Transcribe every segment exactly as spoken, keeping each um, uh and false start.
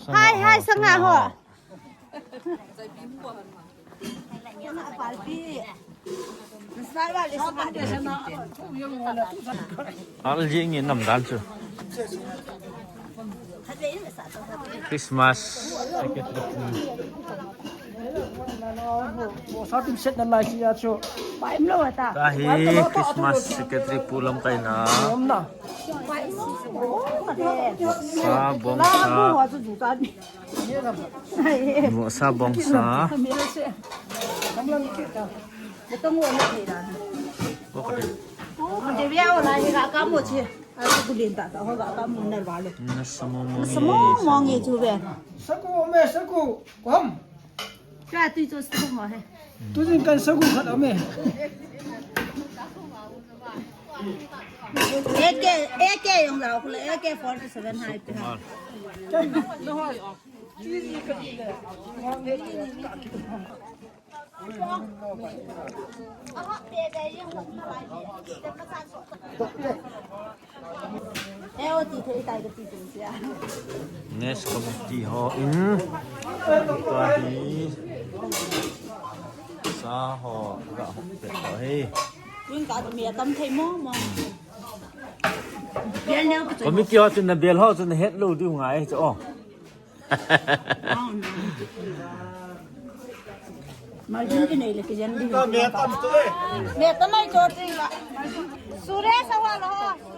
Hai, hai, sanga ho. Al jing in nam dan chu. Christmas secretary pu. Sa tim set na lai si a chu. Tahi Christmas secretary pu lamkai na. Sa bong sa. Mo sa bong sa. Mo ka de. Mo ka de, via o la, ni ga ka mo che. A, ku lin ta ta, ho ga ka mo nar ba lo. Na sa mo mo. Sa mo mo nge chu ve. Sagu me, sagu. Kom. Ka tu cho sa mo he. Tu jin kan sagu khat ame. A K, A K jong lau khu le, A K forty seven hai pe ha. Next committee ho in. Ka hi. Sa ho ga ho pe ho hi. Tun ka mi tam thei mo mo. Committee ho chu na bel ho chu na het lo diu ngai chu o. Margin ki nei le ki jen di. Me ta mai to ti la. Sure sa wa lo.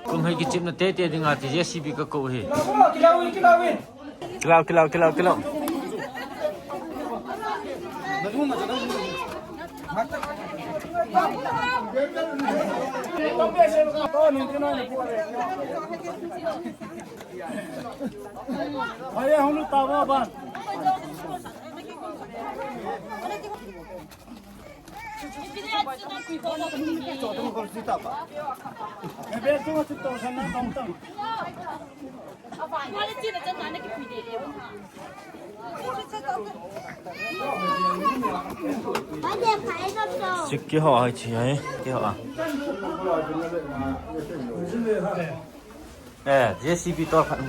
Kum hai ki chim na te te ding a ti J C B ka ko hi. Kilau, kilau, kilau, kilau. Haya hunu tawa ban. Sik ki ho hai chi hai ki ho a. Eh, J C B tol khat.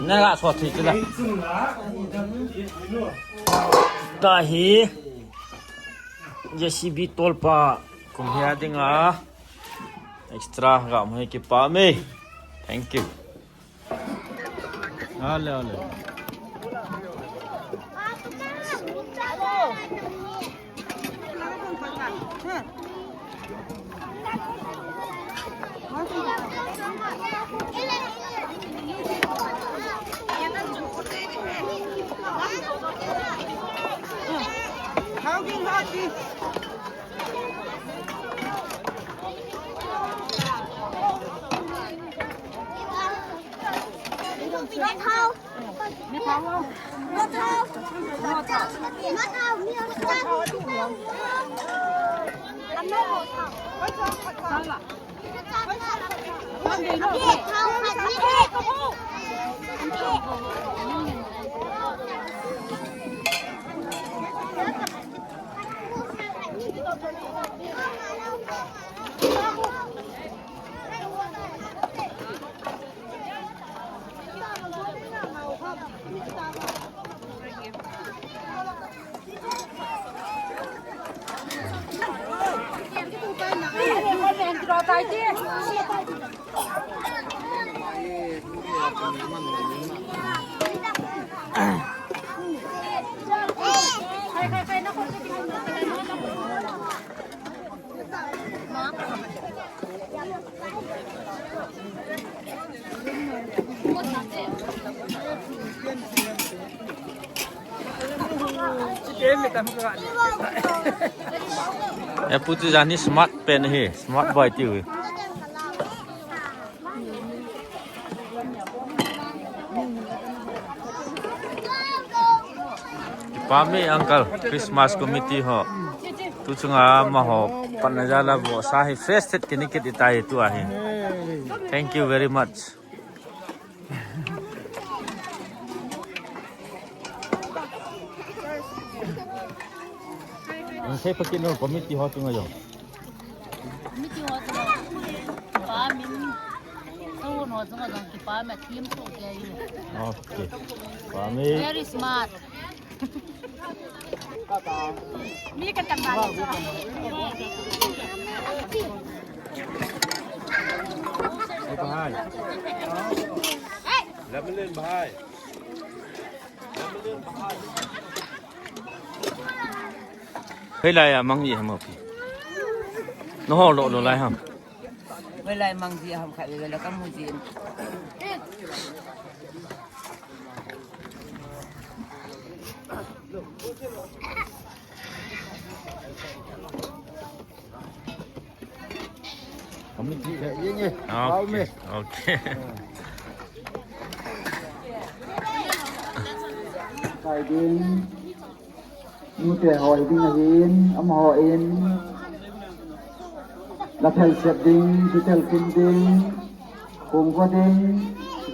Na ga so thi kila. Tahi. J C B tol pa kum hia dinga. Extra ga mo kipa me. Thank you. Ale, ale. Apu chu jani smart pen hi, smart boy tiu hi. Kipa me uncle, Christmas committee ho. Tu chunga amaho panna jal a vohsa hi fresh thet kini kit itai tu ahi. Thank you very much. Ang sei pa kino committee ho chunga jong. Committee ho chunga. Zong a zong kipa ma team to ke. Okay. Pami. Very smart. Mi ka tamba. Bahai. Lamlen bahai. Hoilai a mang ji ham pi. No ho lo lo lai ham. Hoilai mang ji ham kha le la ka mu ji. Committee khat jeng e. Okay. Okay. Kai ding. Nute ho hi ding ahin, amaho in. La thei sep ding, tu thei kin ding. Kung ko ding,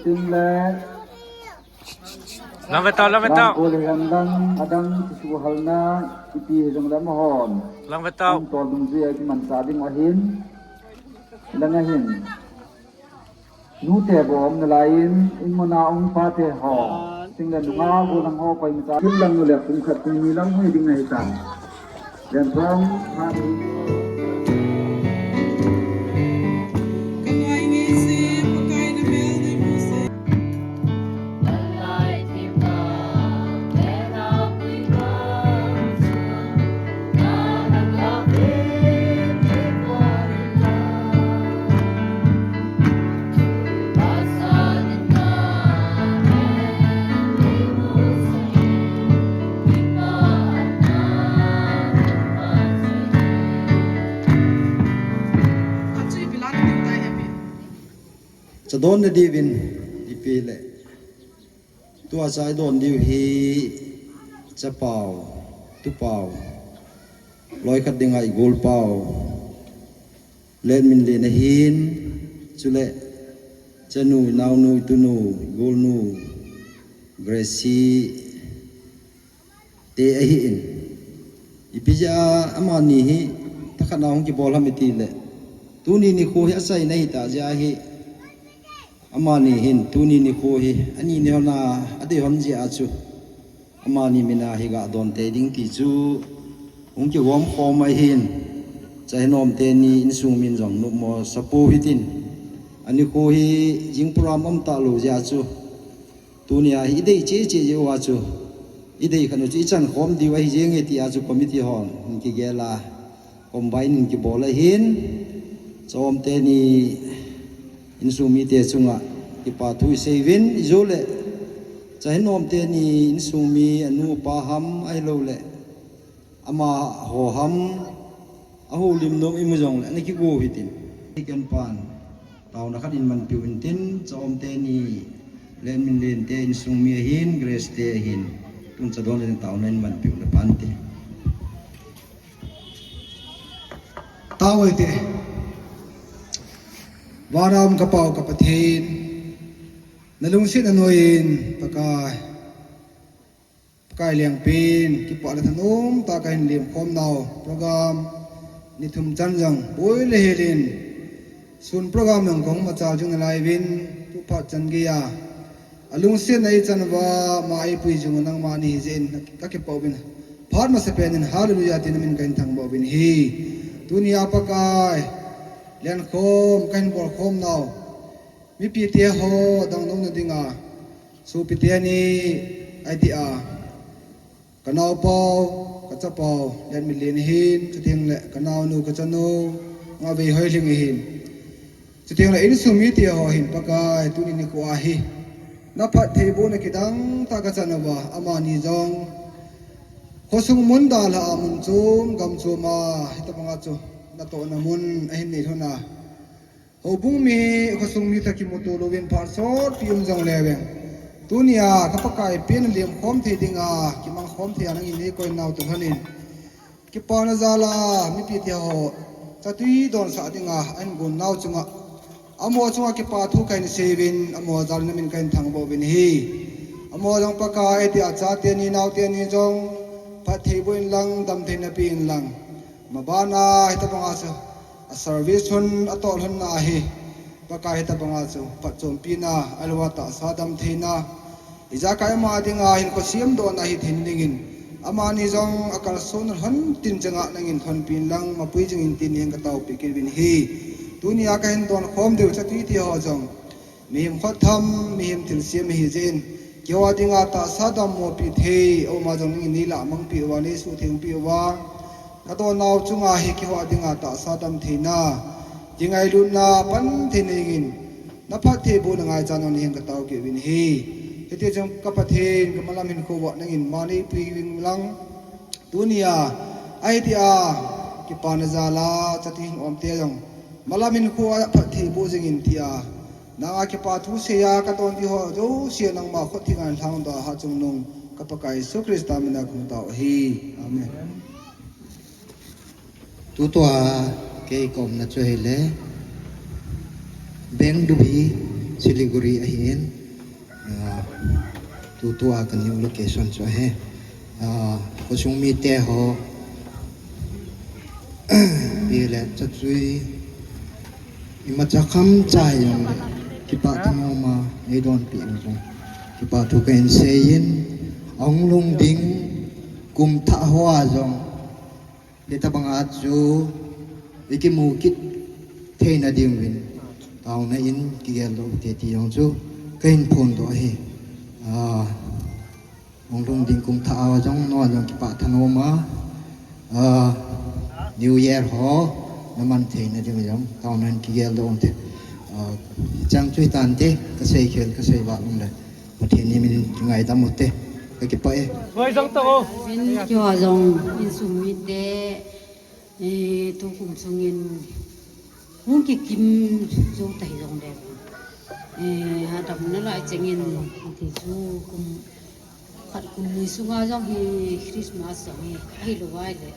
ting le. Lang ve tau, lang ve tau. Lang ko le han lang, adang tu su hal na, ipi hi jong le amahon. Lang ve tau. Ang tol dung ji ai ti man sa ding ahin. Lang ahin. Nute bou um nalai in, in mun a um pate ho. Sing le nunga gollhang ho koima cha. Kin lang nu le kum khat kum ni lang hui ding ahi tan. Len thong, ha. Cha don na diuvin ipi le. Tua cha i don diu hi chapau, tupau, loi khat dinga i golpau, Letminlen ahin, chule chanu, naonu, tunu, golnu, Gracie te ahin. Ipi jeh a amani hi thakhat na hung kibol ham iti le. Tuni nikho hi achaina hita jeh a hi amani hin tuni nikho hi ani ni hon a adei hon jeh a chu amani min a hi ga don tei ding ti chu hung kigom khom ahin. Cha hinom teni insung min jong nopmo sa pou hitin. Ani kho hi jing program um talou jeh a chu. Tunia hi i dei cheh cheh jeh uva chu, i dei khat u chu i chan khom diu ahi jenge tia chu committee hon hin kigel a, combine hin kibol ahin, chom teni insung mite chunga kipa thu i sei uvin, i jo le, cha hinom teni insung mi anu apa ham ahilou le, amaho ham, ahoulim nom imu jongle, ana kigo hitin. Ken pan, taona khat in manpiu intin, chom teni, Letminlen te insung mi ahin, Grace te ahin, tun cha don le taona in manpiu le pan te. Tao ite. Vana um ka Pau ka Pathen, na lungsetna noiyin, Pakai. Pakai lengpin, kipa le thanom tah a kahin lemkhom nau program ni thum chan jong boi le helin, sun program jong kahung machal jing nalai uvin, tu phat chan geiya alungsetna eichan uva, ama eipui jing u nangma ni ahi jeh in kakipah uvin, phat masapen in Hallelujah tin namin kahin thangvah uvin ahi. Tunia Pakai, lenkhom kahin bolkhom nau mipite ho dangdouna dinga, sopite ni, ahi tia, ka naopa u, ka chapa u, Letminlen ahin, chuteng le ka naonu, ka chanu, Ngaveihoilhing ahin, chuteng le insung mite ho ahin, Pakai, tuni nikho a hi na phattheibohna kidang tah kachan uva, amani jong khosung mun dalha a, mun chom gam chom a, hitobanga chu natohna mun ahin nei lhon a, houbung mi, khosung mi toh kimuto louvin phat sotpi um jongle veng, tunia ka Pakai pen lemkhom thei dinga, kimangkhom thei a nangin neikoi nau toh lhonin, kipana jal a mipite ho chatui donsah dinga ahin gon nau chunga, amaho chunga kipa thu kahin sei uvin, amaho jal in namin kahin thangvah uvin ahi. Amaho jong Pakai, tia chate ni, naote ni jong phattheiboh inlang, damtheina pe inlang, mabana hitobanga chu a service lhon, atoh lhonna ahi, Pakai hitabanga chu phatchompi na, ahilouleh tahsa damtheina, ijakai ama dinga hinkho semdohna hithei nadingin, amani jong akalson lhon tin changa nangin lhonpin lang mapui jingin tin nangin kataopeh kit uvin ahi. Tunia kahin donkhom diu chatuite ho jong mihem khotham, mihem thilsem ahi jeh in, keiho dinga tahsa dammopi thei, ama jong nangin neilah mangpeh uva, neisuhthengpeh uva, kadonnau chunga hi keiho dinga tahsa damtheina, kingailutna pan thei nadingin, naphattheibohna ngaichan nangin kataopeh kit uvin ahi. Hiti chun ka Pathen, kamalam hinkho uva nangin mani pui uvin lang. Tunia, ahitia, kipana jal a chatuhin umte jong, malam hinkho a phattheiboh jingin tia, nanga kipa thu seiya kadon diho jouse nangma khut thenga lhangdoh a hatchungnung ka Pakai Jesu Christa mina kahung tao ahi. Amen. Tutua kei kaumna chu ahile Bengdubi, Siliguri ahin, ah, tutua ka new location chu ahi. Ah, khosung mite ho, pi le chachui, imacha kham chai jongle, kipah thanom a neidonpeh u jong kipah thu kahin seiyin, ahung lhung ding kum thah hoa jong hitabanga chu ikimu kit theina dinguvin taona in kigeldoh ute ti jong chu kahin phondoh ahi. Ah, ahung lhung ding kum thah a jong nangho jong kipah thanom a, ah, New Year ho naman theina ding jong taona in kigeldoh ute. Ah, chang chu hitante, kasei khel kasei val um le Pathen in min ngaidam ute. Kakipah e. Min keiho jong insung mite, eh, tukum sungin hung kikim jou tahi jongle, eh, adamna lai chengin, ti chu kum khat kum ni sunga jong hi Christmas jong hi ahilouva ahile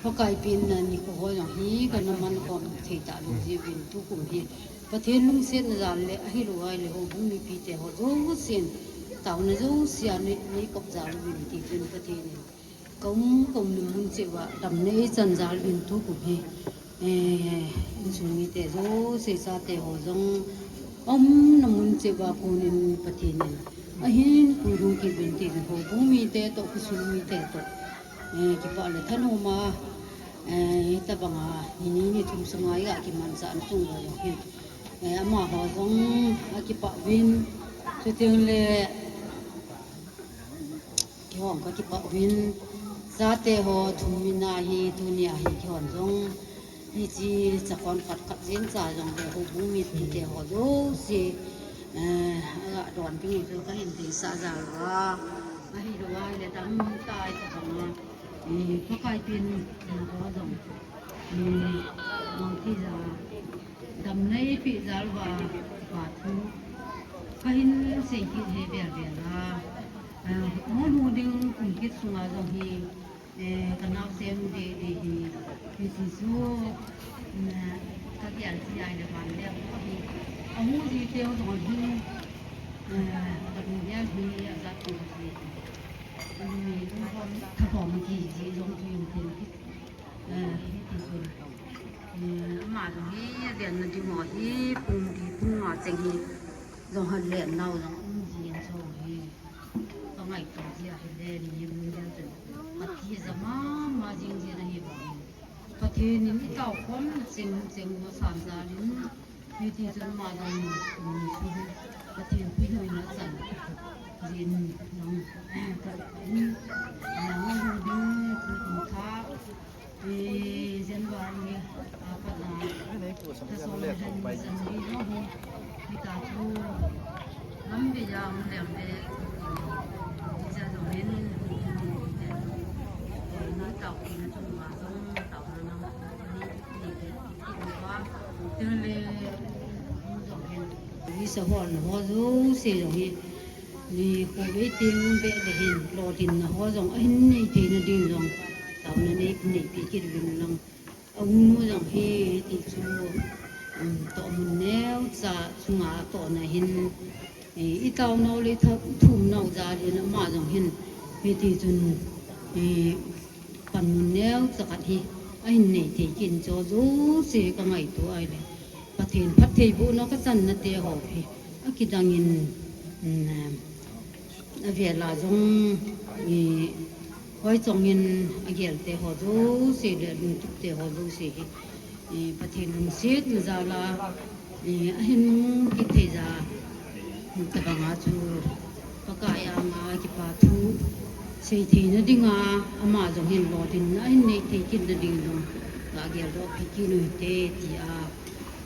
Pakai penna nikho ho jong hi kana mankhom thei talou jiuvin tukum hi Pathen lungsetna jal le ahilouva ahile houbung mipite ho jousen taona jousea nei, neikop jal uvin ti chun Pathen in kaum, kaumna mun cheh uva damna eichan jal uvin tukum hi, eh, insung mite jouse chate ho jong aumna mun cheh uva konin Pathen in ahin puilhung kit uvin tin houbung mite toh, khosung mite toh, eh, kipah le thanom a, eh, hitabanga ni ni ni thum sunga iga kimanchah na chung uva jong hin, eh, amaho jong akipah uvin, chutengle keihon kakipah uvin, chate ho thum mina hi tunia hi keihon jong hiche chakon khat khat jeng cha jongle houbung mipite ho jouse, eh, aga don ding chu kahin deisah jal uva, ahilouva ahile damtah a itabanga, eh, Pakai penna ho jong, eh, mangthei ja, damna eipeh jal uva, kipah thu kahin sei kit ahi vel vel a. Eh, hung lhung ding kum kit sunga jong hi, eh, kanaosen deh deh hi, hiche chu, mm, kagel ji ahile van le ahi, ahu ji teu jong hi, eh, kalunggel hi ajat teu ji, kalung hi thabom, thabom ji ji jong chu in tin, eh, hiti chun, eh, ama jong hi alenna ding ho hi pung li pung nga cheng hi jong alenna u jong um jin chu hi kangaito ji ahile, ni lunggel chun kati ja mama jing jin ahi vangin, Pathen in itaokhomna cheng cheng u asan jal in, hiti chun ama jong, um, Pathen puihoina chan jin nang, eh, ka, um, nang ding, um, ka, eh, January, ah, pat na, ka som le khat ni chan ni jong hi, hita chu, lam be jang lem be, hita jong hin, eh, ni tao ki na chung ma jong, tao na na, ni, ni, ni, ni, ni, ni, ni, Visa holna ho jouse jong hi, ni khovei teng beh le hin, lolhinna ho jong ahin nei theina ding jong, taona nei, neipeh kit uvin lang. Aunu jong hi, hiti chu, um, tohmun neocha chunga tohna hin, eh, itaonau le itha-, ithumnau jal in ama jong hin, hiti chun, eh, panmun neocha khat hi ahin nei thei kit in chu jouse kangaito ahile. Pathen phattheibohna kachanna te ho hi akidang in, um, avela jong, i, hoi chong in agel te ho jouse le lungtup te ho jouse hi, i, Pathen lungsetna jal a, i, ahin kithei ja, tabang a chu Pakai anga kipa thu sei theina dinga, ama jong hin lolhinna ahin nei thei kitna ding jong kagel doh kit u hite tia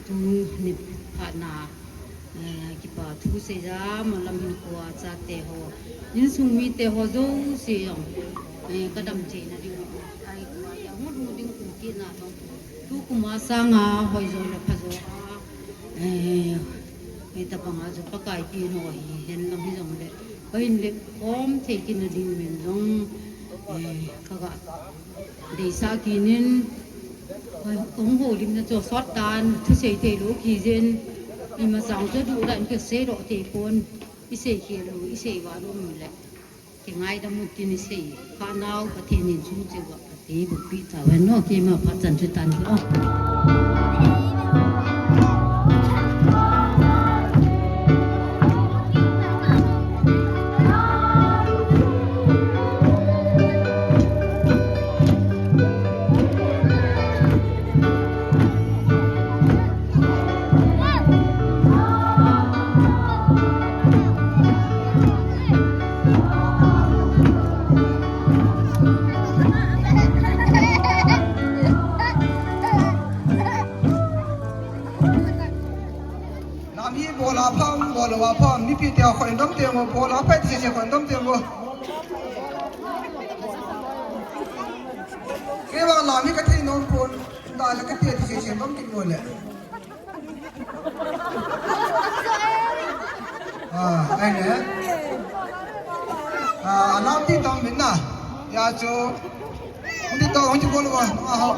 tuni phatna, eh, kipa thu sei ja, malam hinkho a chate ho, insung mite ho jouse jong, eh, kadam theina ding, ai, hung lhung ding kum kitna jong, tukum a sanga hoijo le phajo a, eh, hitabang a jong Pakai pen ho hihen lang hijongle, kahin le khom thei kitna ding min jong, eh, kaga deisah kit in, hoi, kahung houlimna chu sot tan, thusei thei lou kit jeh in, imacha chu duhdan kisei doh thei pon, isei khel u, isei val u um le, kingaidam u tin isei, khanau Pathen in sum cheh uva Pathen in bukpi tauhen o, keima phat chan chu tan o. Lam hi bol a pha um, bol lou a pha um, mipi te a khoi dom te mo, bol a pha ti se khoi dom te mo. Kei vang lam hi ka thei nom pon, da la ka te ti se se dom kit mo le. Ah, ai ne. Ah, alam ti tong min na. Ya chu. Hung ti to, hung ti bol uva, nung a ho.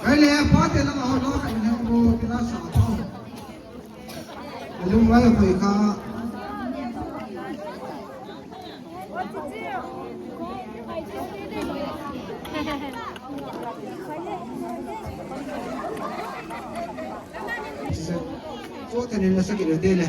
Ai le, pa te lang a ho lo ka in heng mo, kila sa tho. Alung vai a koi kha. Cho thanin la sakit lo te le.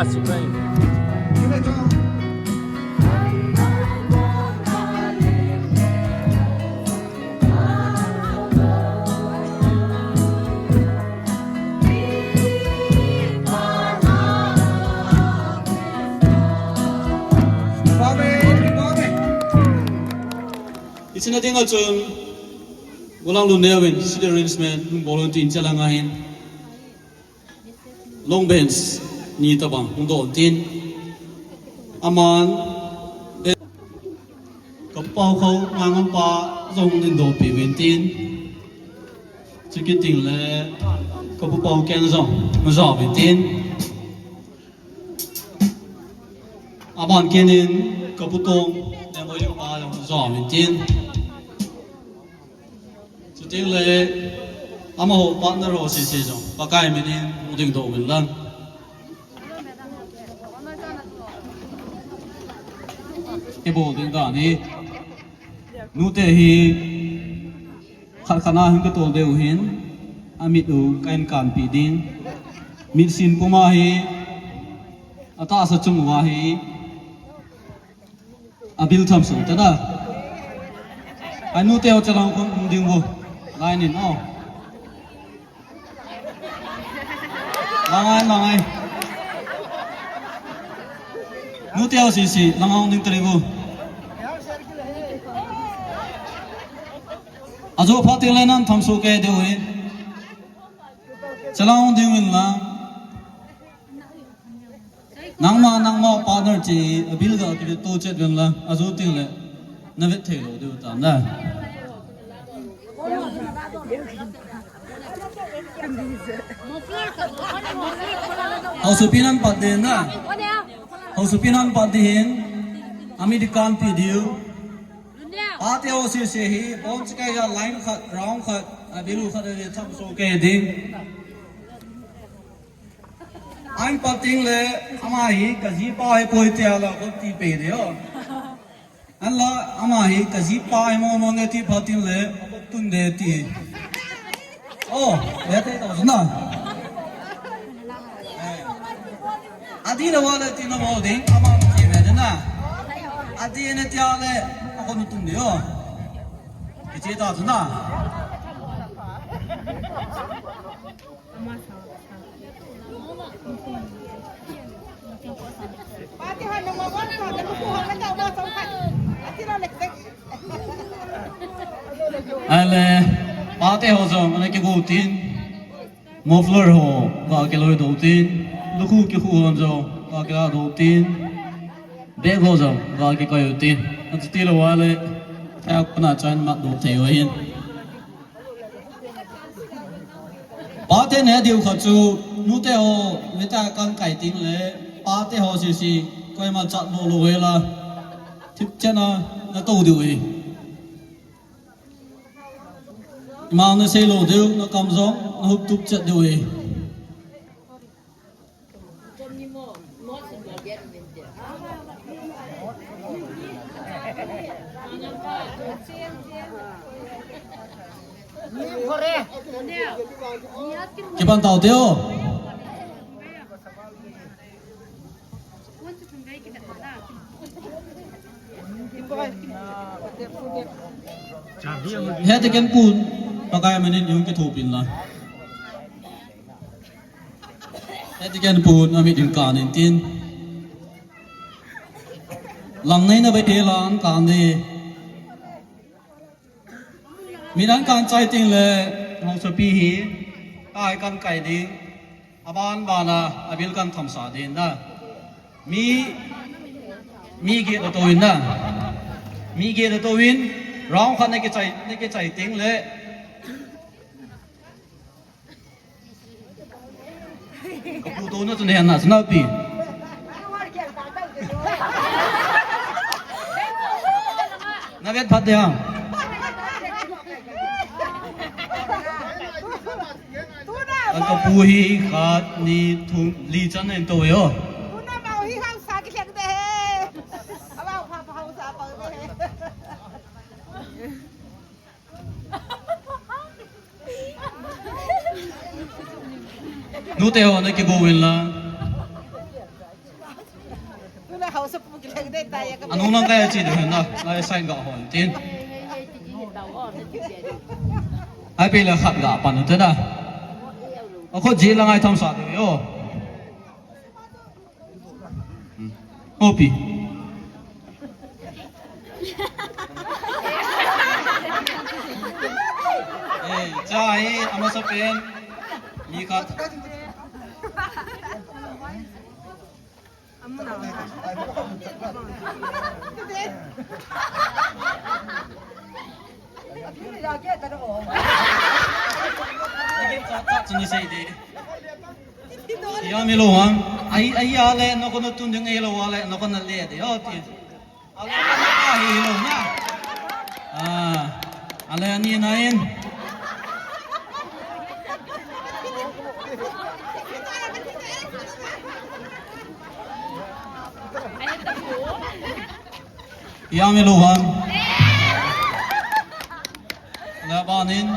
Hiche na dinga chun, Gollhang Lunneovin, seat arrangement, hung bol un tin, chelanga hin long bench ni tabang hung doh un tin. Aman, ka pu Paokhou, Ngaingampa jong hung dohpeh uvin tin. Chukit teng le, ka pu Paokeng jong hung ja uvin tin. Aban kit in, ka pu Tong, le Moipa jong hung ja uvin tin. Chuteng le, amaho partner ho sese jong, Pakai min in, hung dingdoh uvin lang. Ibol ding dan hi, nute hi, khat khat a hin kitol diu hin, amit u kahin kanpeh ding. Mitsin puma hi, atahsa chung uva hi, abil tham soh ta da. Ai, nute ho chelanga hung ding uvo. Line in, o. Lang ngai, lang ngai. Nute ho sese, langa hung ding tari uvo. Ajo phat teng le nan tham soh kei diu hin. Chelanga hung ding uvin lang. Nangma, nangma partner chu abil ga kitoh chet uvin lang. Ajo teng le na vet thei lou diu tan da. Haosapi nan pat ding na. Haosapi nan pat ding hin. Amit kanpeh diu. Pate ho sese hi, bon chikai a line khat, round khat, abil u khat a tham soh kei ding. Ahin pat teng le, ama hi, ka jipa hi poi tia la, kon tipeh ding o. Ahinla, ama hi, ka jipa hi mo mo nge ti phat teng le, kon tun ding ti. O, le te to na. Adi le wa le ti na mo ding, ama ti ve ding na. Adi ne tia le, kon tun ding o. Kiche ta chu na. Ahile, pate ho jong, ana kigo tin. Muffler ho, ga kiloi doh tin. Lukhu kikhu ho jong, ga kila doh tin. Bag ho jong, ga kikoi u tin. Achuti lou a le, thak pana chan mat doh thei u ahin. Pate ne diu kha chu, nute ho, nita kan kai teng le, pate ho sese, koima chat lou lou hela, thip chena, na to diu hi. Ima na sei lou diu, na kam jong, na hup tup chet diu hi. Kipan tau teo. Hete ken pun, Pakai min in jong kithopin la. Hete ken pun, amit in kan in tin. Lang nei na bai te lang kan de. Min an kan chai teng le, haosapi hi, kai kan kai ding, aban ban a, abil kan thamsa ding na. Mi, mi get a to in na. Mi get a to in, round khat na kichai, na kichai teng le. Ka pu to na chu na hen na, chu na pi. Na vet phat de ha. An ka pu hi khat, ni, thum, li chan en to yo. Nute ho na kigo uvin lang. Anung lang kaya chi de hen na, lai sign ga hon tin. Ai pe la khat ga pan te da. Ako ji la ngai tham sa de yo. Opi. Eh, cha hi, amasa pen. Mi khat. Again, cha, cha, chuni sei de. Iya mi lo hang. Ai, ai, ale, no kono tun ding ai lo, ale, no kono le de, oh, ti. Ale, no kono ahi lo na. Ah, ale, ani na in. Iya mi lo hang. La banin.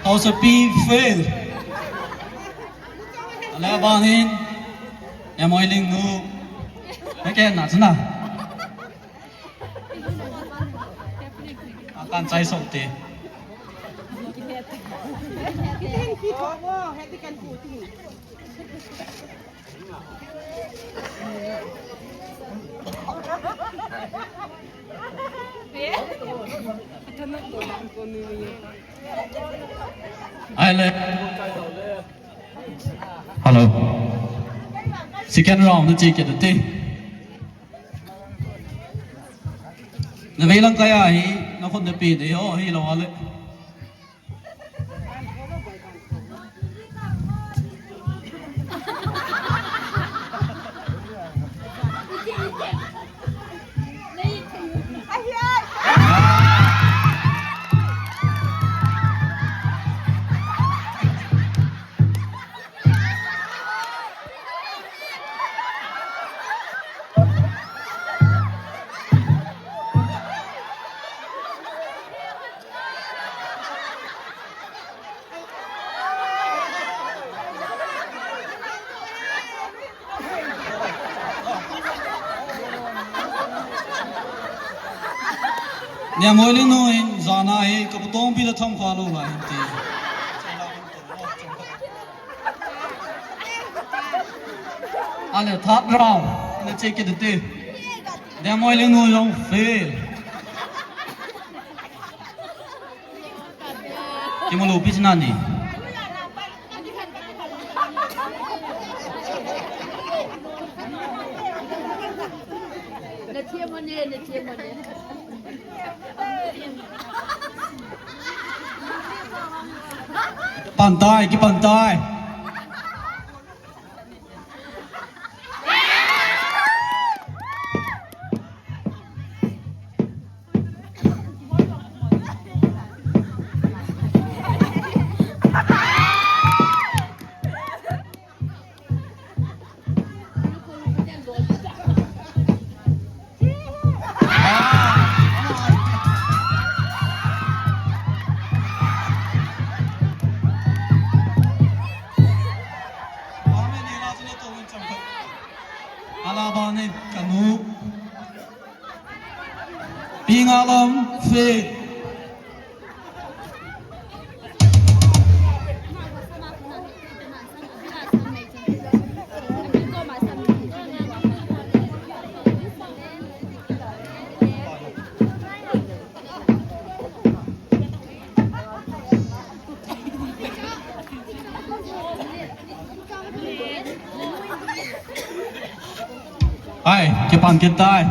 Hausa pi fail. Ala banin. Em Oi Ling nu. Heke na chuna. Akan chai sok te. Ai le. Hello. Second round na chi ke te. Na vei lang kaya hi, na khut na pi de ho, hi lo ale. Nia Moiling nu in jana hi ka putong pi la tham kha lo la hin ti. Ale third round. Na che ke de te. Nia Moiling nu jong fail. Kimu lo pi china ni. Na thiam mo ne, na thiam mo ne. Pantai, ki pantai. Ala banin kanu. Pingalam fe. Ai, kipan kitai.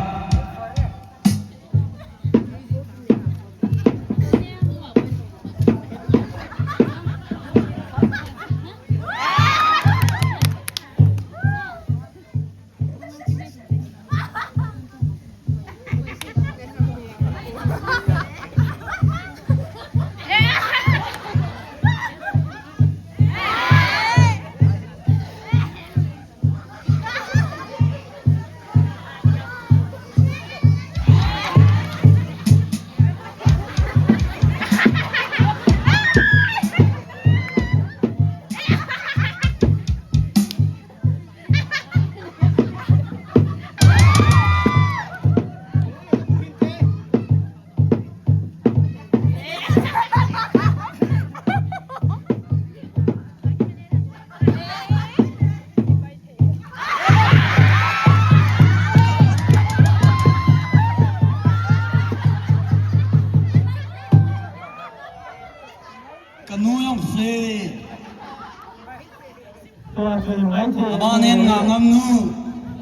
Abanin Ngangam nu.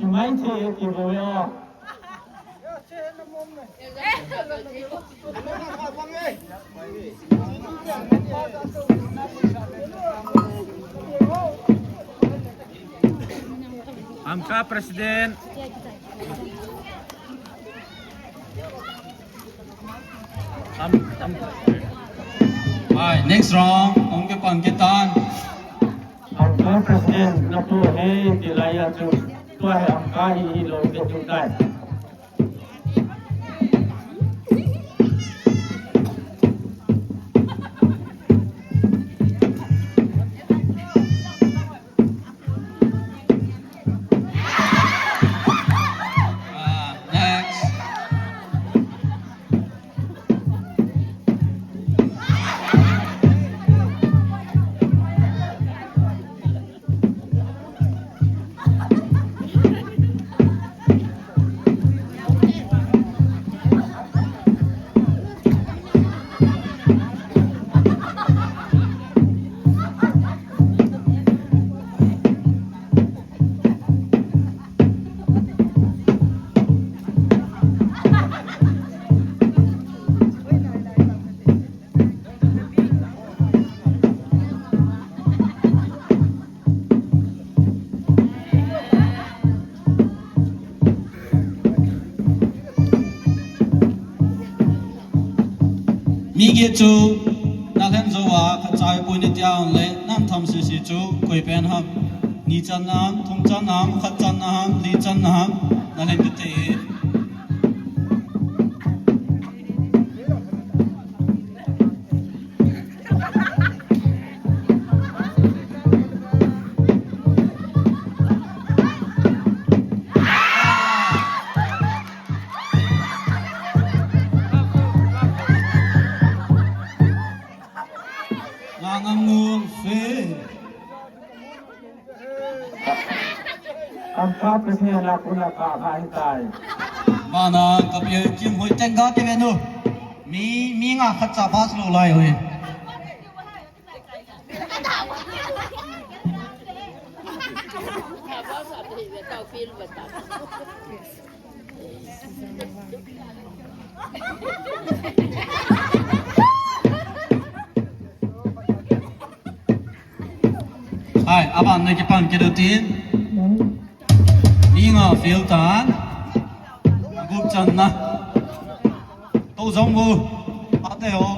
Mai the ki bo yo. Amka President. Am, am. Hai, next round, hung kipan kit tan. Amka President, na pu he, ti lai a chu, tua hi Amka hi, hi lo ke chu tai. Ah, next. Mi khat chu na lhen jou a, khat cha hi pui ni tia un le, nam tham sisi chu koi pen ham? Ni channa ham, thum channa ham, khat channa ham, li channa ham, na lhen kit thei. Ngangam nu fe. Amka President a kona ka hai tai. Mana ka pi kim hoi teng ga te ve nu. Mi, mi nga khat cha pass lou lai hoi. Hai, aban na kipan kit u tin. Inga fail tan. Gup channa. Tou jong u. Ate ho.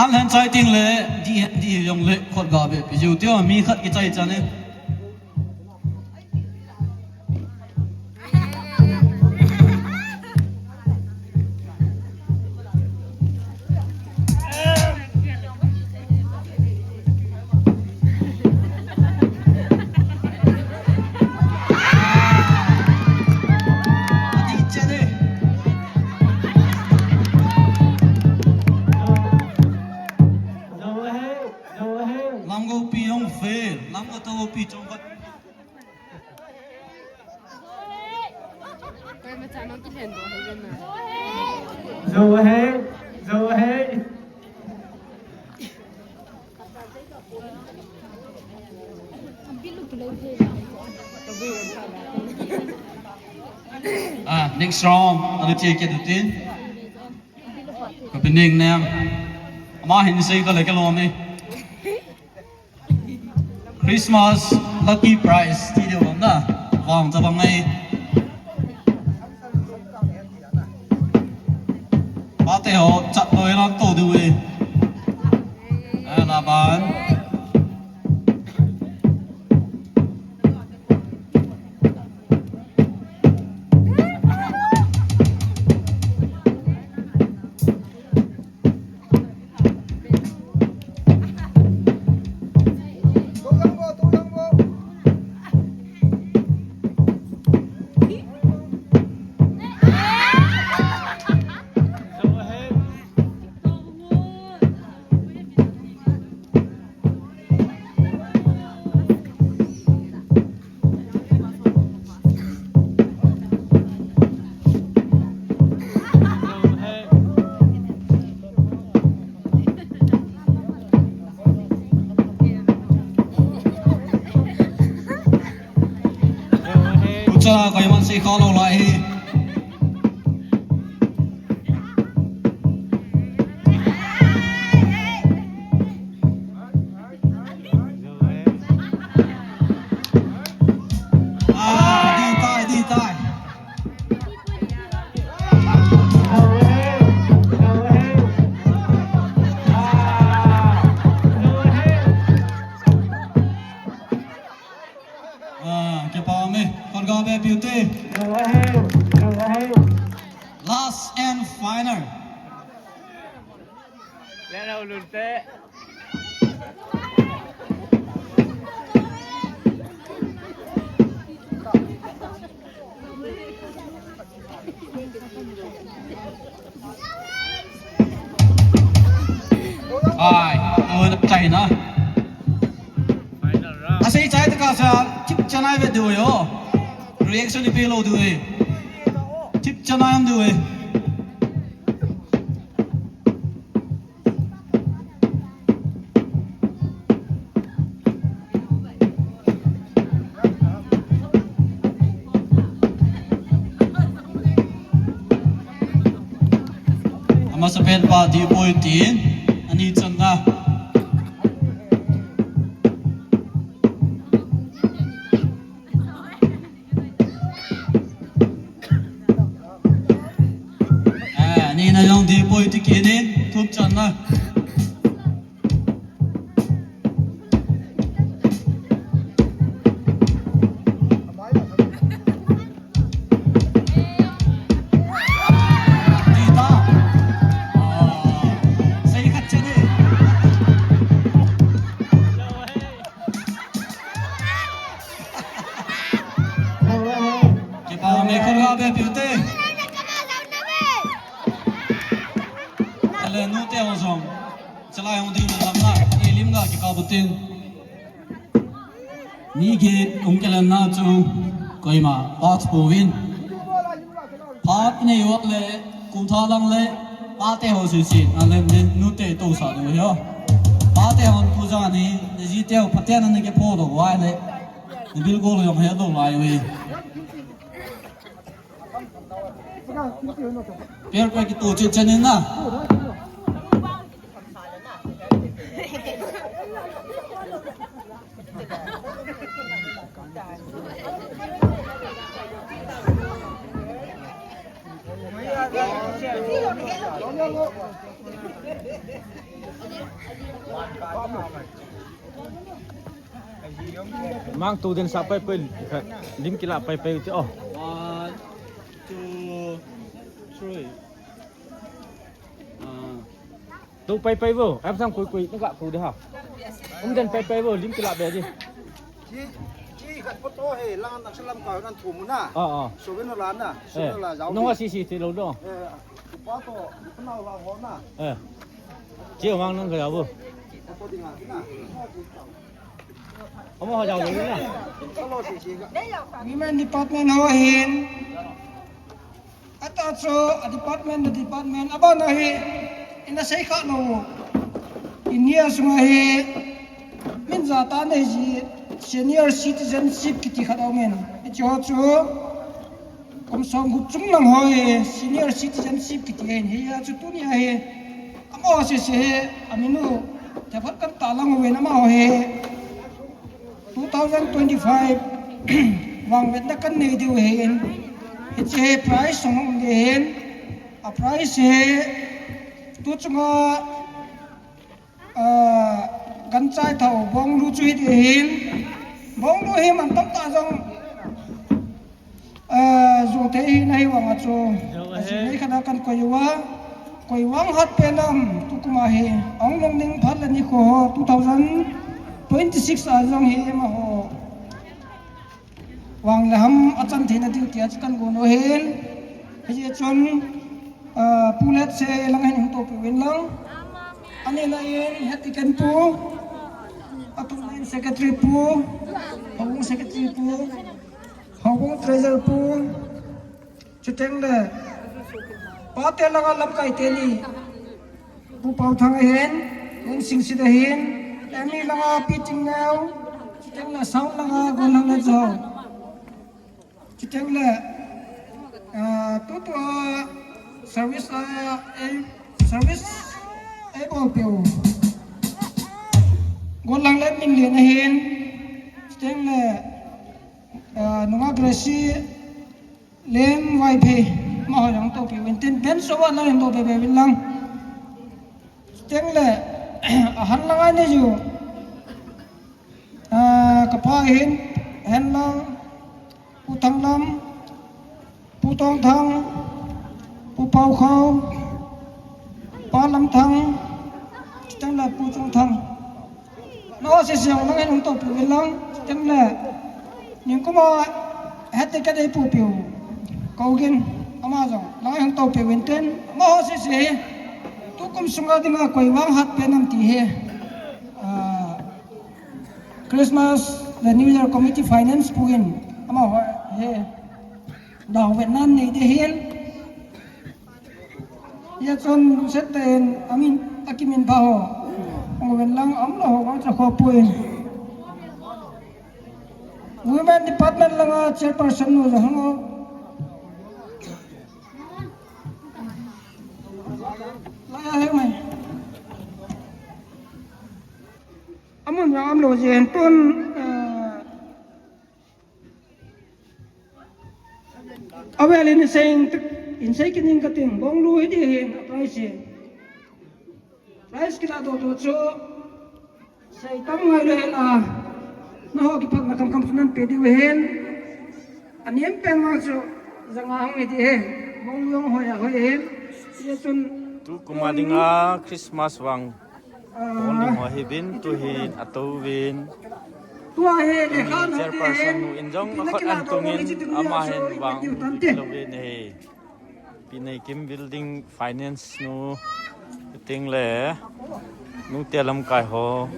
An lhen chai ting le, di, di jong le, khut ga be, pi ju tio, mi khat kichai chan e. Lamgo pi jong fail, lamgo to pi chong khat. Koi macha nong kilhen do hai jana. Zo hai, zo hai. Ah, next round, anu che ke dutin. Ka pining nem. Ama hin sei ka le ke lo ni. Christmas lucky prize ti diu na, vang chabang ngai. Pate ho chat loi lang to diu e. Eh, laban. Chana koiman sei kha lou lai hi. Ah, di tai, di tai. Ah, kipa ume. Kholga be piu te. Last and final. Lena ulur te. Ai, awen chai na. Asei chai taka sa, thip chanai ve deu yo. Reaction ipi lou deu e. Thip chanai am deu e. Amasapen pa dipoi tin, ani channa. Eh, ani na jong dipoi ti kinin, thum channa. Tita. Ah, sei khat chene. Kipa me khol ga be piu te. Ale nu te ho jong. Chalai hung ding lam na, ei lim ga kikap u tin. Mi kit hung kilen na chu koima phat pouvin. Phat inei uva le, kum tha lang le, pate ho sisi, a lem din, nu te to sa do hi o. Pate hon tu jani, ni ji te ho, pate na ni ke pho do uva le. Ni bil gol jong he do lai uve. Per pa kitu che chene na. Mang tu den sa pai pai, lim kila pai pai ti o. One, two, three. Ah. Tu pai pai vo, em sang kui kui, naka ku de ha. Um den pai pai vo, lim kila be di. Chi, chi khat po to he, lang nang salam ka nan thu mu na. Ah, ah. So ben la na, so ben la jao. Nung a si si ti lo do. Eh, tu pa to, tu na la ho na. Eh. Chi mang nang ka jao vo. Ko ding a na. Amo ha jao lo na. Women department ho hin. Ata chu a department, a department, abana hi, ina sei kha lou. India sunga hi, min ja ta nei ji, senior citizenship kiti khat aum in. Hiche ho chu, kum som gup chung lang ho hi, senior citizenship kiti ahin. Hia chu tunia hi, amaho sese hi, aminu, thephat kan ta lang uvin amaho hi. Two thousand twenty-five vang vetna kan nei diu ahin, hiche hi prize song um ding ahin, a prize hi tu chunga, ah, ganchai thao bonglu chu hi ding ahin, bonglu hi man tamtah jong, ah, jong thei ahin, ahivanga chu ajing nei khat a kan koi uva, koi vang hat pen am, tukum a hi, ahung lhung ding phat le nikho ho, two thousand twenty-six a jong hi amaho vang le ham achan theina diu tia chu kan gon u ahin. Hiche chun, ah, Pu Letsei lang hin hung tohpi uvin lang. Ani na in, Head Deacon pu, athum na in Secretary pu, Houbung Secretary pu, Houbung Treasurer pu, chuteng le, pate langa lamkai teni, Pu Paothang ahin, Pu Singsit ahin, M E langa Pi Tingneo, chuteng le sound langa Gonlhang le Jao. Chuteng le, ah, tutua service a, eh, service eibolpeu Gollang le Minlen ahin. Chuteng le, ah, nunga Gracie Lem Vaiphei, amaho jong toupi uvin tin, bench over lang in toupi uvin lang. Chuteng le, ahan langa nei u, ah, kapa hin, ahin lang, Pu Thanglam, Pu Tongthang, Pu Paukhao, Pa Lamthang, chuteng le Pu Chungthang. Amaho sese jong lang in hung toupi uvin lang, chuteng le, ningkum a hat-trick kadei pupiu Kougin, ama jong lang in hung toupi uvin tin, amaho sese hi tukum sunga dinga koi vang hatpen ham ti hi, ah, Christmas le New Year Committee Finance pu in amaho hi daovetna nei ding ahin. Hijeh chun sette in amin, akiminpha ho hung uvin lang, aumlou ho vang cha khopoi. Women Department langa chairperson nu jong hung o. Laiya he mai. Amun jong aumlou jeh in tun, eh, avel in sei, in sei kit ning kating, Bonglu hi ding ahin, a prize hi. Prize kiladoh doh chu sei tam ngailou hen a, nangho kiphatna khamkham chu nanpe diu ahin. Anem pen vang chu janga hung hi ding ahi. Bonglu jong hoi a hoi ahin. Hijeh chun tukum a dinga Christmas vang bol ding ho ahiuvin, tuhin atouvin. Tua hi lekha, tuni chairperson nu in jong akhut ahin tungin, ama hin vang diu tante. Pi Neikim Building Finance nu, chuteng le nute lamkai ho,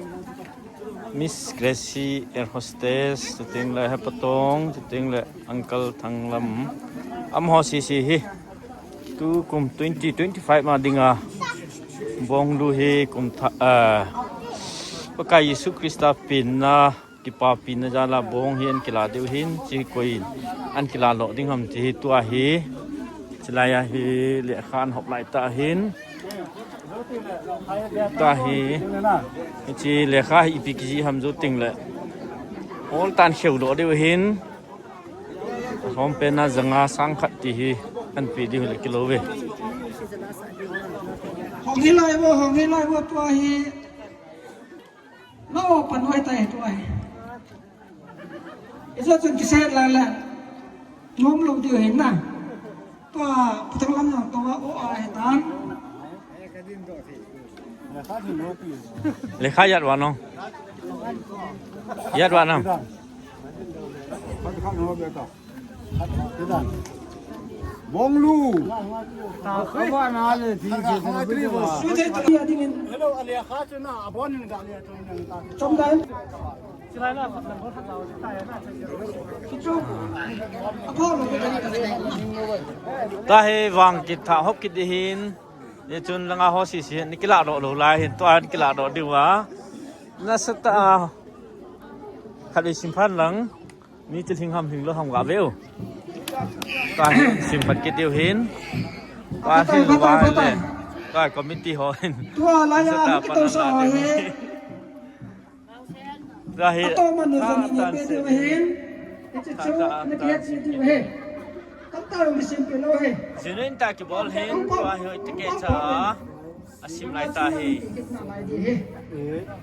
Miss Gracie, air hostess, chuteng le Hepatong, chuteng le Uncle Thanglam, amaho sese hi tukum twenty twenty-five ma dinga Bonglu hi kum thah, ah, Pakai Jesu Christa penna, kipapina jal a bong hi ahin kila diu ahin, hiche koi in ahin kila lou ding ham ti hi tua hi. Chulai a hi lekha ahin hop lai tah ahin. Tua hi, hiche lekha hi ipi kijih ham jou teng le, hol tan kheu doh diu ahin. Hom pen a janga sang khat ti hi ahin pe diu le kilou ve. Hong hi lai vo, hong hi lai vo tua hi. Nao pan noi tai tua hi. Ijat chun kiset lai le. Nom lou diu ahin na. Tua, Pu Thanglam jong tua, o a hi tan. Lekha ijat uva nang. Ijat uva nang. Bonglu. Hello, Alia Kha chuna, abonin ga Alia chuna. Tua hi vang kithah hop kit ding ahin. Hichun langa ho sese hi, nei kilah doh lou lai hin, tua hin kilah doh diu a. Nasatah a. Khatvei sim phat lang. Mi chu lhing ham lhing lou ham ga veu. Tua hi sim phat kit diu ahin. Tua hi lou va le. Tua committee ho hin. Tua lai a, nasatah a pan la ding. Tua hi. Tua hi. Tua hi. Tua hi. Tua hi. Tua hi. Tua hi. Tua hi. Asim lai ta hi.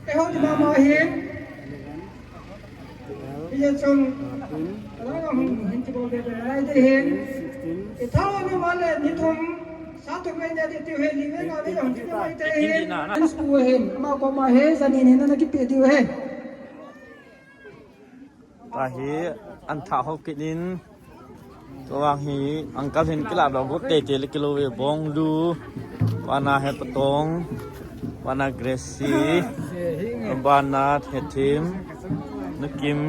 Eiho ni mama hi. Hijeh chun, alang a hung hin kibol be be lai ding ahin. Ithao ni male ni thum, sa thum mai ni ding tiu hi, li ve nga ve hung kibol mai te ahin. An school ahin, ama koma hi, jani ni na kipe diu ahi. Tua hi, ahin thah hop kit in. Tua vang hi, uncle hin kilah doh got teitei le kilou ve, Bonglu, bana Hepatong, bana Gracie, bana Hethim, Nukim,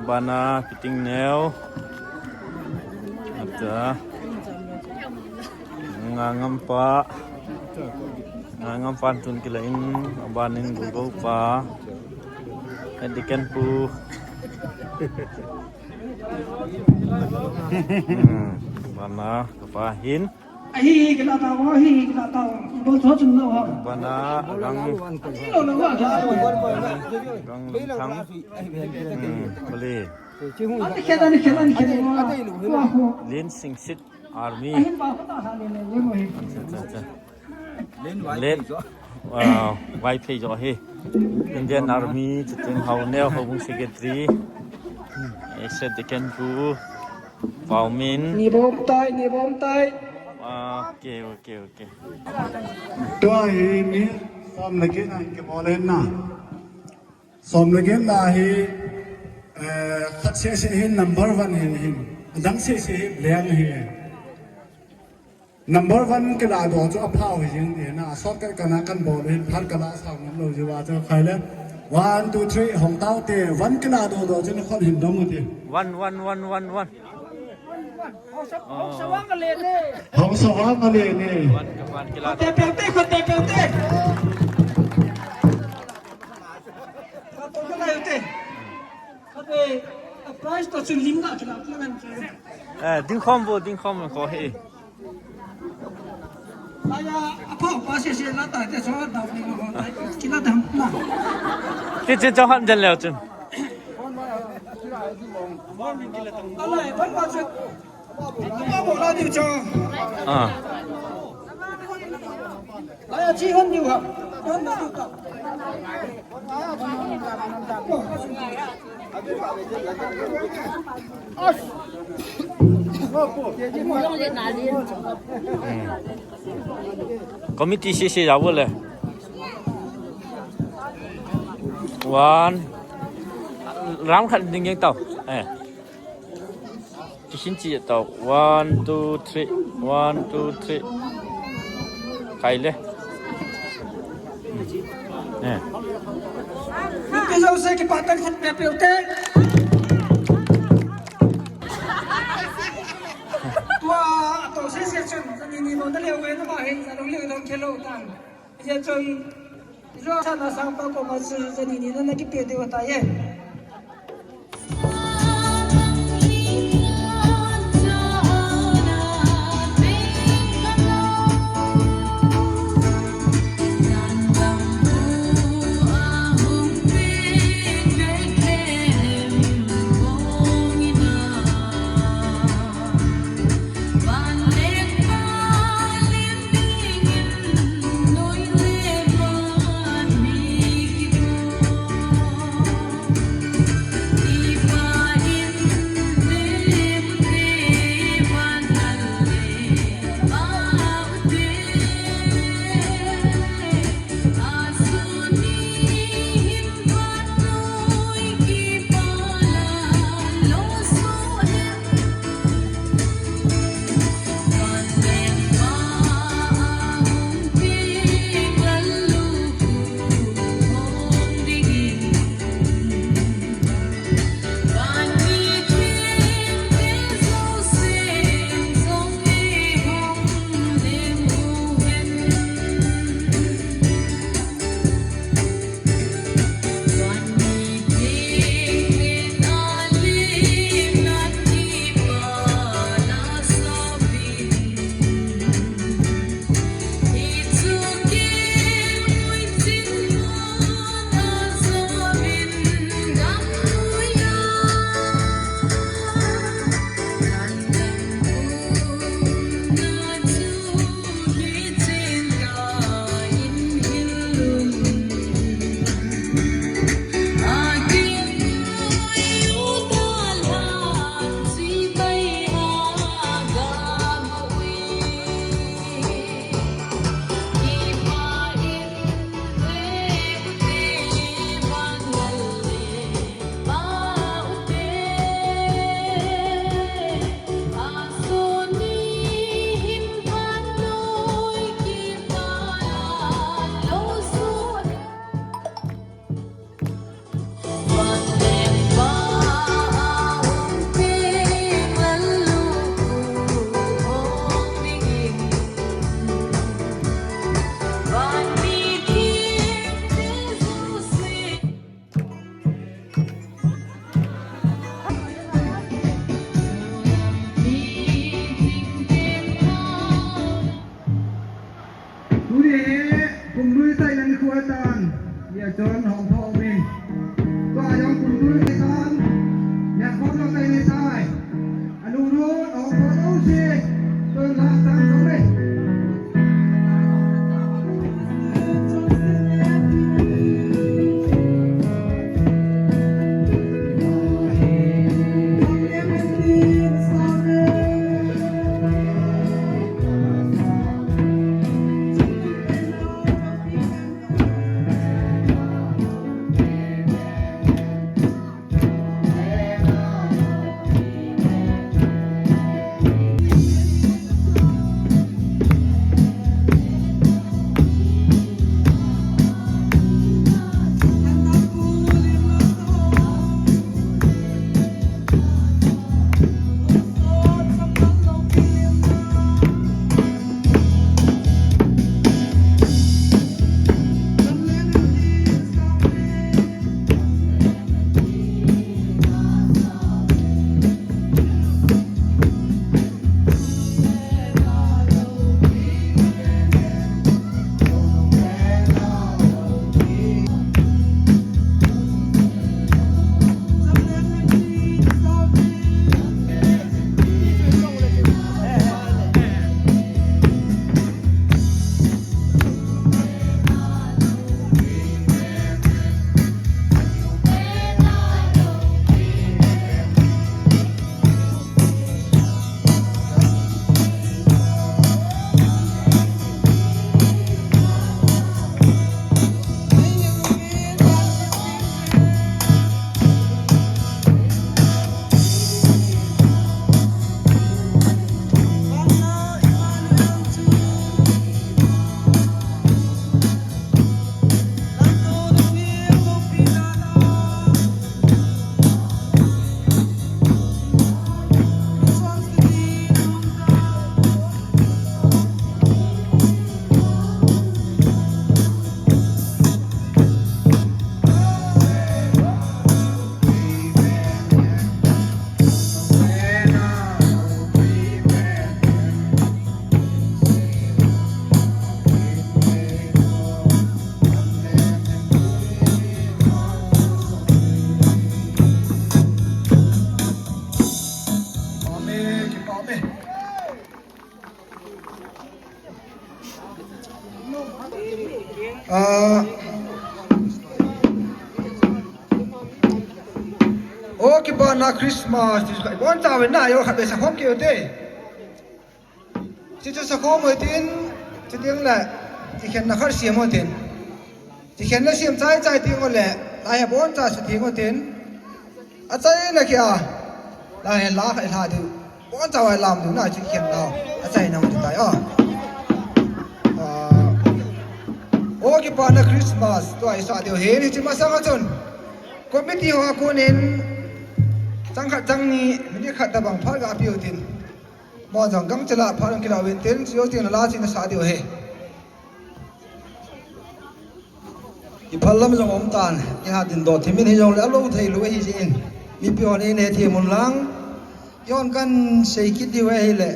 bana Pitingneo, ata, Ngangampa, Ngangampa tun kilah in, abanin Gogoupa, Deacon pu. Hmm, bana, kapa hin. Ahi, hi, kila ta, ahi, hi, kila ta. Bol tho chun lo, ha. Bana, rang. Lo, lo, lo, lo. Rang, thang. Hmm, bali. Ani khen, ani khen, ani khen. Wa, wa. Lin Singsit Army. Ahin ba ko ta ha le le, le mo hi. Cha, cha, cha. Late, uh, Vaiphei jo hi. Indian Army, chuteng Haoneo, Houbung Secretary. Executive Pu, Paomin. Ni bom tai, ni bom tai. Okay, okay, okay. Tua hi mi som le get na kibol in na. Som le get na hi, eh, khat seh seh hin number one hin hin. Adang seh seh hin leng hi. Number one kila doh chu aphau hi jing ti na, shortcut kana kan bol hin phat kala sao ngam lou jiu va chu khai le. One, two, three, hong tau te, one kila doh doh chu na khon hin dong u ti. One, one, one, one, one. Hong sa, hong sa vang a le ne. Hong sa vang a le ne. One, one kila. Te, te, te, te, te, te. Ka to ka lai te. Ka te, a prize to chu lim na kila, kila ngan ke. Eh, ding khom bo, ding khom ko he. Aya, apo, pa se se la ta, te so da ni lo, kila dam na. Ti che cho han den leo chun. Ala, ban ma che. Ba bo la diu cho. Ah. Aya, chi hon diu ha. Hon na diu ta. Committee sisi ya bole. One. Round khat ding yang tau. Eh. Kisin chi tau. One, two, three. One, two, three. Kai le. Eh. Nupi jouse kipah tah in khat pe pe u te. Tua, to se se chun, ni ni mo na leo ve na ba he, sa dong leo dong khelo tan. Ye chun, jo sa na sang pa ko ma su, ni ni na na kipe de wa ta ye. Tun hong pho min. Tua jong tun tun ni san. Nya pho lo kai ni sai. Anu nu hong pho lo si. Tun la san lo ni. Ah, o kipana Christmas, ti bon ta ve na yo khat be sa khom keu te. Ti chu sa khom mo tin, ti ding le, ti khen na khar siam mo tin. Ti khen na siam chai chai ti mo le, lai ha bon ta sa ti mo tin. A chai na kia, lai ha la khai la di. Bon ta wai lam du na chi khen na. A chai na mo tai a. Ah, o kipana Christmas, tua i sa diu he ni chi ma sa ma chun. Committee ho a kunin, chang khat chang ni, minute khat ta bang phal ga piu tin. Mo jong gang chila phal kila win tin, sio tin la chin sa diu he. I phal lam jong om tan, i ha din do thimin hi jong le a lo thei lu hi jin. Mipi hon in he thi mun lang. Yon kan sei kit diu he le.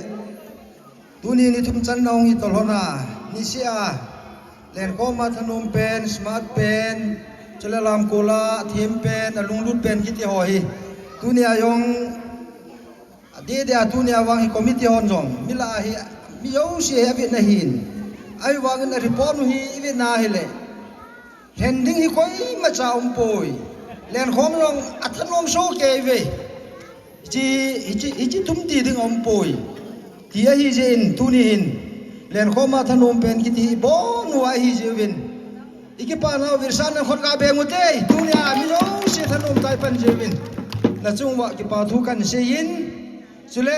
Tuni ni thum chan na hung i tolhona, ni sia, Lenkhom a thanom pen, smart pen, chule lamkol a thim pen, a lunglut pen kiti ho hi. Tuni a jong, a dede a tuni a vang hi committee hon jong, mi la hi, mi jouse hi a vetna hin. Ahivangin a report u hi i vetna hile. Lhen ding hi koima cha um poi. Lenkhom jong a thanom so kei ve. Hichi, hichi, hichi thum ti ding um poi. Ti ahi jeh in tuni hin. Lenkhom a thanom pen kiti hi bon u ahi jeh uvin. I kipana u Virsan Lenkhot ka beng u te. Tuni a mi jouse thanom tai pan jeh uvin. Na chung uva kipa thu kan sei in. Chule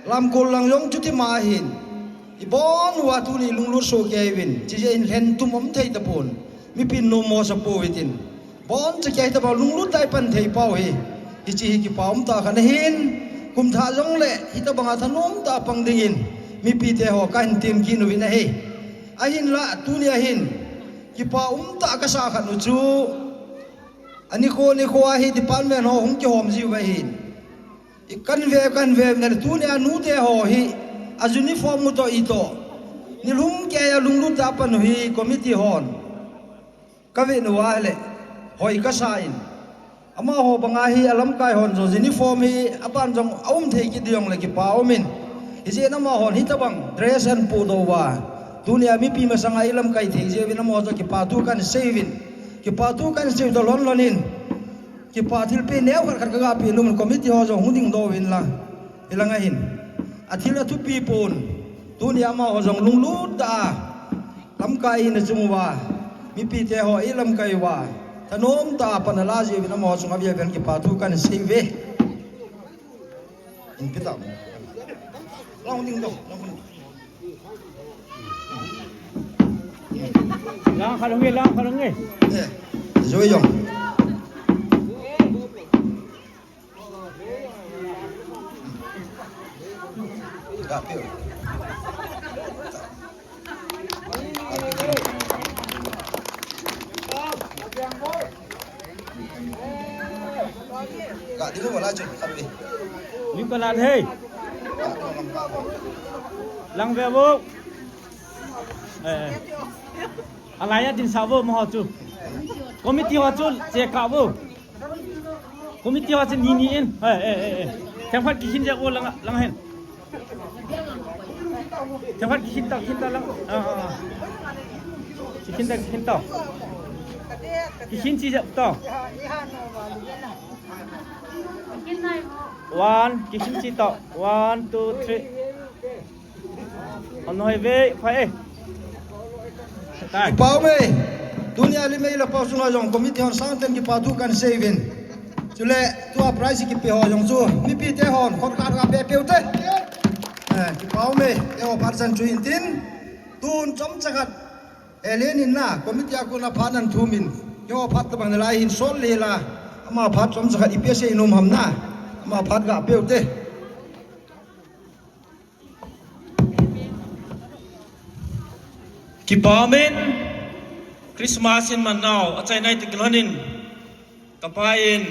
lamkol lang jong chuti ma hin. I bon uva tuni lunglut so kei uvin. Chi jeh in lhen tum um thei tapon. Mipin nom mo sa po hitin. Bon cha kei ta ba lunglut tai pan thei pau hi. Hichi hi kipa um ta khan ahin. Kum tha jong le, hita banga thanom ta pang dingin. Mipi te ho ka hin tim kit uvin ahi. Ahin la, tuni ahin. Kipa um ta ka sa khat u chu. Ani ko, ni ko ahi department ho hung kihom jiu ahin. I kan ve, kan ve, na tuni a nu te ho hi. A uniform u to i to. Ni lhum kei a lunglut ta pan u hi committee hon. Kavenu ahile, hoi kasa in. Amaho banga hi alamkai hon jong uniform hi aban jong aum thei kit ding jongle kipa umin. Hijeh in amahon hitobang dress ahin podoh uva, tunia mipi masanga ilamkai thei jeh uvin amaho jong kipa thu kahin sei uvin. Kipa thu kahin sei u toh lhon lhon in, kipa thilpeh neo khat khat kaga pe nom in, committee ho jong hung dingdoh uvin lang. Hilanga hin athil athupi pon, tunia amaho jong lunglut tah a lamkai in achung uva, mipite ho ilamkai uva, thanom tah a pan ala jeh uvin amaho chunga avel vel in kipa thu kahin sei uve. Inpi ta. Lang dingdoh, lang ding. Lang khat hung e, lang khat hung e. Eh, joi jong. Ga ding mo la chu, khat ve. Ni ko la thei. Lang ve vo. Eh, eh. Alai a din sa vo mo ho chu. Committee ho chu che ka vo. Committee ho chu ni ni in. Eh, eh, eh, eh. Themkhat kikhin je vo lang, lang hen. Themkhat kikhin ta, khin ta lang. Ah, ah, ah. Kikhin ta, kikhin ta. Kikhin chi je ta. One, kikhin chi ta. One, two, three. Ano hai ve, phai e. Tai. Kipa ume. Tunia lim ei la pau sunga jong committee hon sangtah in kipa thu kahin sei uvin. Chule tua prize kipe ho jong chu mipite hon khut khat khat pe peu te. Eh, kipa ume. Eiho phat chan chu hin tin. Tun chomcha khat. Alen in na committee a kona phat nan thum in. Eiho phat tabang nalai hin sol le la. Ama phat chomcha khat ipi asei nom ham na. Ama phat ga peu te. Kipa umin, Christmas in man nau achaina a kiti kilhon in, kapa in,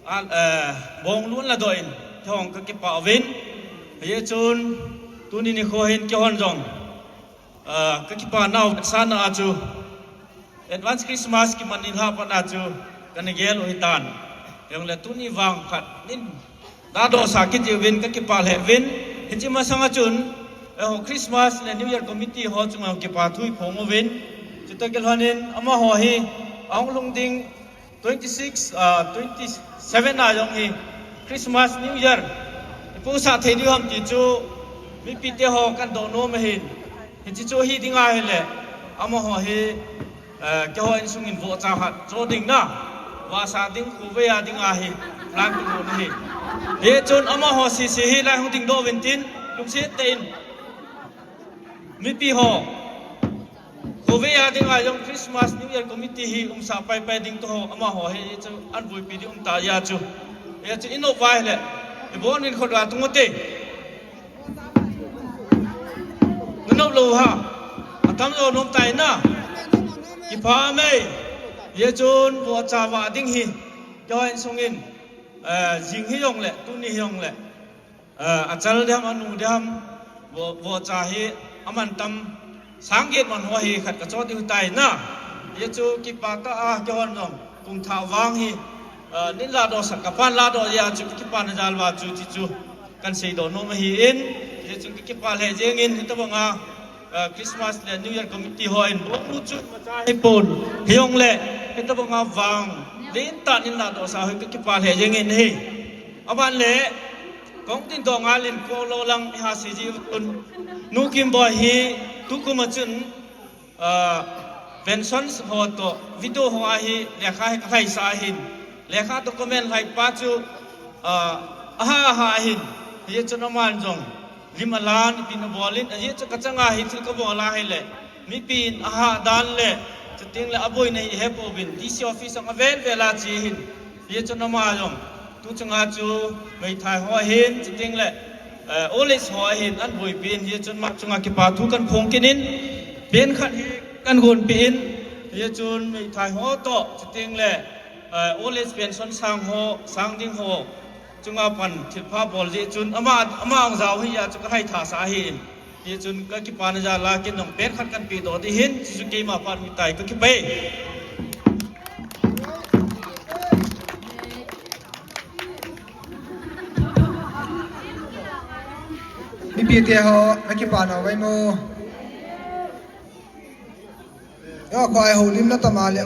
a, eh, bong lun ladoh in, kihong kakipa uvin, hijeh chun, tuni nikho hin kihon jong, eh, kakipa nau vetsahna a chu, Advance Christmas kiman in ha pat a chu kana gel u hitan. Hijongle tuni vang khat nin ladoh sa kiti uvin kakipa lheh uvin. Hiche masanga chun, eiho Christmas le New Year Committee ho chunga kipa thu iphong uvin. Chutoh kilhon in amaho hi ahung lhung ding twenty six, ah, twenty seven a jong hi Christmas, New Year ipuisah thei diu ham ti chu mipite ho kadoh nom ahin. Hiche chu hi ding ahile, amaho hi, eh, keiho insung in vohcha khat cho ding na, vahsa ding, khovei a ding ahi, plan kimu na hi. Hichun amaho sese hi lai hung dingdoh uvin tin, lungset tah in. Mipi ho, khovei a ding a jong Christmas, New Year Committee hi umsah paipai ding toh ho, amaho hi chu ahin vuipi ding um ta jeh a chu. Hichu inop uva ahile, ibon in khut ga tung ute. Nanop lou ha. Atam jo nom tai na. Kipa ume. Hichun vohcha vah ding hi. Keiho insung in, eh, jing hijongle, tuni hijongle, eh, achal ding ham, anu ding ham, vo, vohcha hi aman tam, sang get man ho hi khat kachot diu tai na. Hichu kipa tah a, keihon jong kum thah vang hi, eh, nin ladoh sah, kapan ladoh jeh a chu kakipana jal uva chu, hichu kahin seidoh nom ahin, hichun kakipa lheh jeng in, hitobang a, eh, Christmas le New Year Committee ho in bong lut chu imacha hipon, hijongle hitobang a vang lentah nin ladoh sah hi kakipa lheh jeng in ahi. Aban le, kahung dingdoh ngal in kolo lang iha sei ji un. Nu Kimboi hi tukum a chun, ah, pension ho toh, widow ho a hi lekha hi kalhaisah ahin. Lekha document lhai pa chu, ah, aha aha ahin. Hichun aman jong lim alan, ipi nabol in, ajeh chu kachang a hi thil kabol ahile, mipi in aha dan le, chuteng le aboina hi ihepouvin, D C office jong avel vel a che ahin. Hichun ama jong, tu chunga chu meithai ho ahin, chuteng le, eh, old age ho ahin, ahin vuipi in, hichun ama chunga kipa thu kahin phong kit in, pen khat hi kahin gonpi in, hichun meithai ho toh, chuteng le, eh, old age pension sang ho, sang ding ho chunga pan thilpha bol jeh chun, ama, ama hung jao hi a chu kahai thasah ahin. Hichun kakipana jal a kin nong pen khat kan pedoh ding ahin, chuchu keima phat mi tai, kakipah e. Mipite ho, nakipah nau vem mo? Yo, khoi holim na tama le.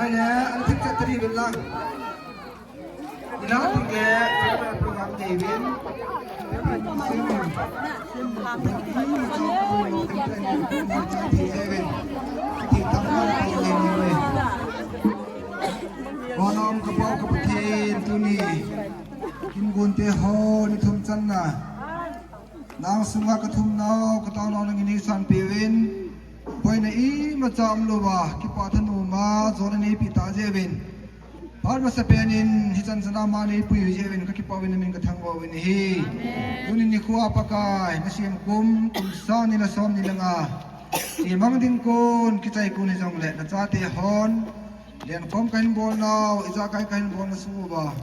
Le, an thik chat tari vin lang. Ina thik le, program nei vin. Thik tam lang thik le ni ve. Konom ka pau ka Pathen tuni. Kin gun te ho ni thum channa. Nang sunga ka thum nau, ka tau nau nangin nei san pe vin. Boina imacha um louva, kipa thanoma, jona nei pi ta jeh vin. Phat masa pen in, hichan chana ma nei pui jeh vin, ka kipa vin, namin ka thangvah vin ahi. Tuni nikho a Pakai, na siam kum, kum sang ni le som ni le nga. Simang ding kon, kichai kon hijongle, na chate hon. Lenkhom ka hin bol nau, ijakai ka hin bol na sung uva.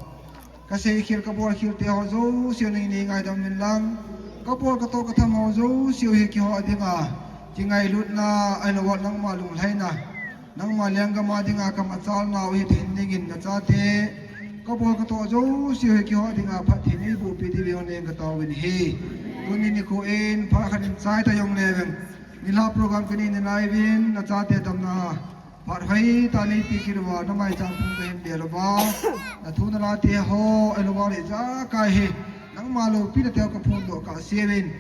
Ka seikhel ka bolkhel te ho jouse nangin nei ngaidam vin lang. Ka bol ka toh ka tham ho jouse hi keiho dinga. Kingailutna, ahilouleh nangma lunglhaina. Nangma lenggam a dinga ka machalna u hi thei dingin na chate. Ka bol ka toh jouse hi keiho dinga phatthei nei boh pi diuvin ka tao vin ahi. Tuni nikho in phat khat in chai ta jongle vin. Nilhah program ka nei nalai vin, na chate damna. Phat hoitah nei pi kit uva, na maicham phung ka hin bel uva. Na thu na la te ho, ahilouleh ijakai hi. Nangma loupina te ho ka phondoh kah seh vin.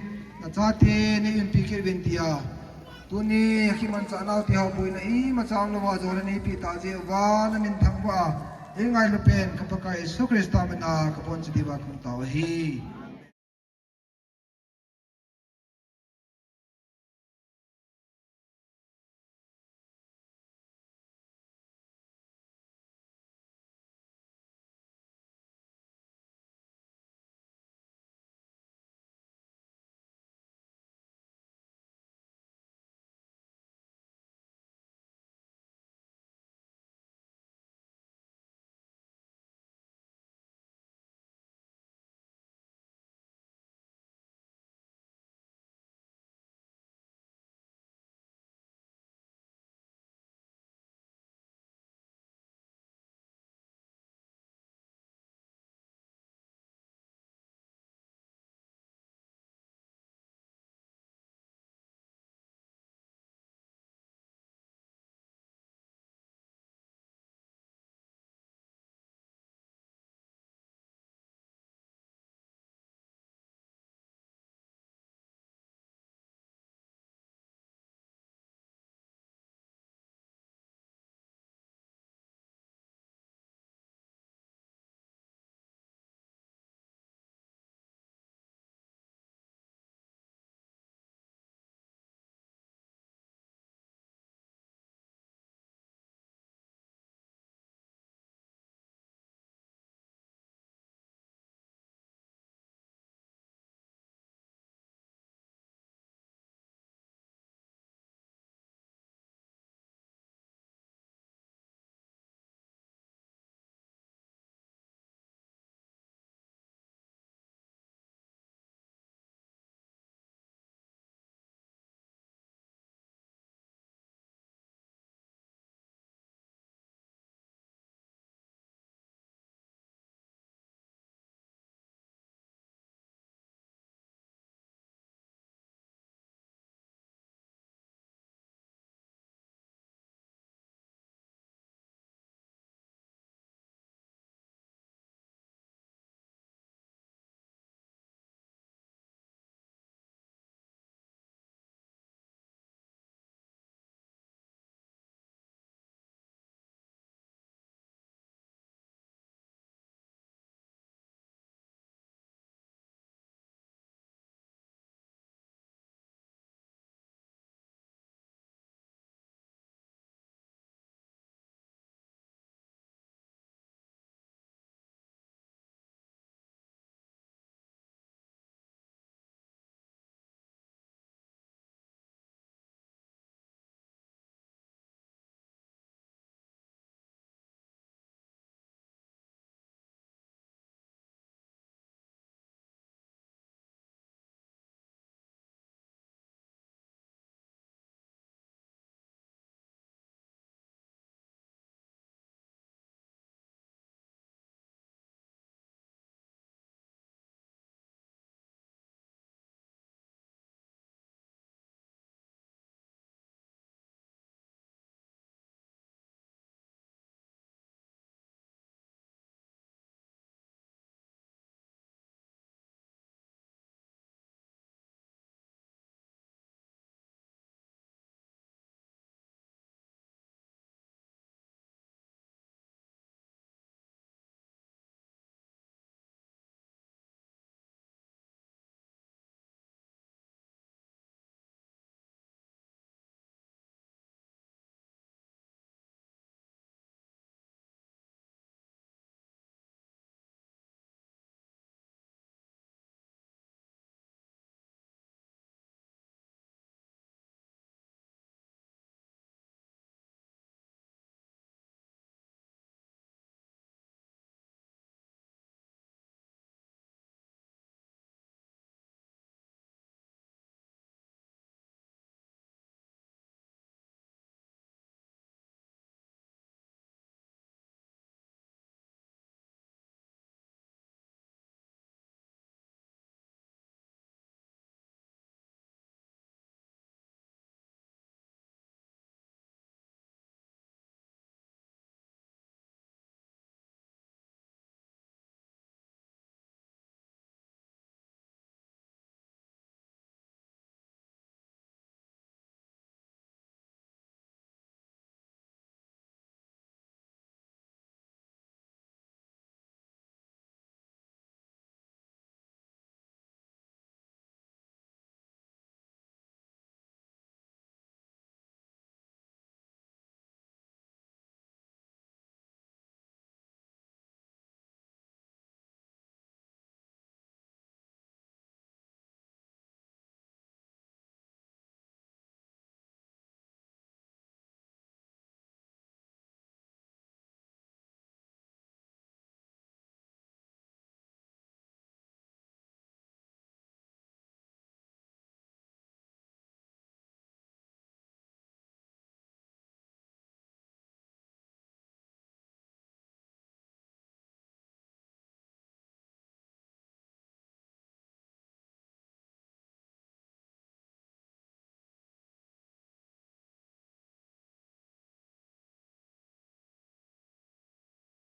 Na chate nei umpi kit vin tia. Tuni, kimanchah nau te ho boina imacha um louva, jona nei pi ta jeh uva, namin thangvah. Ei ngailu pen, ka Pakai Jesu Christa mina, ka pon chi diuva ka hung tao ahi.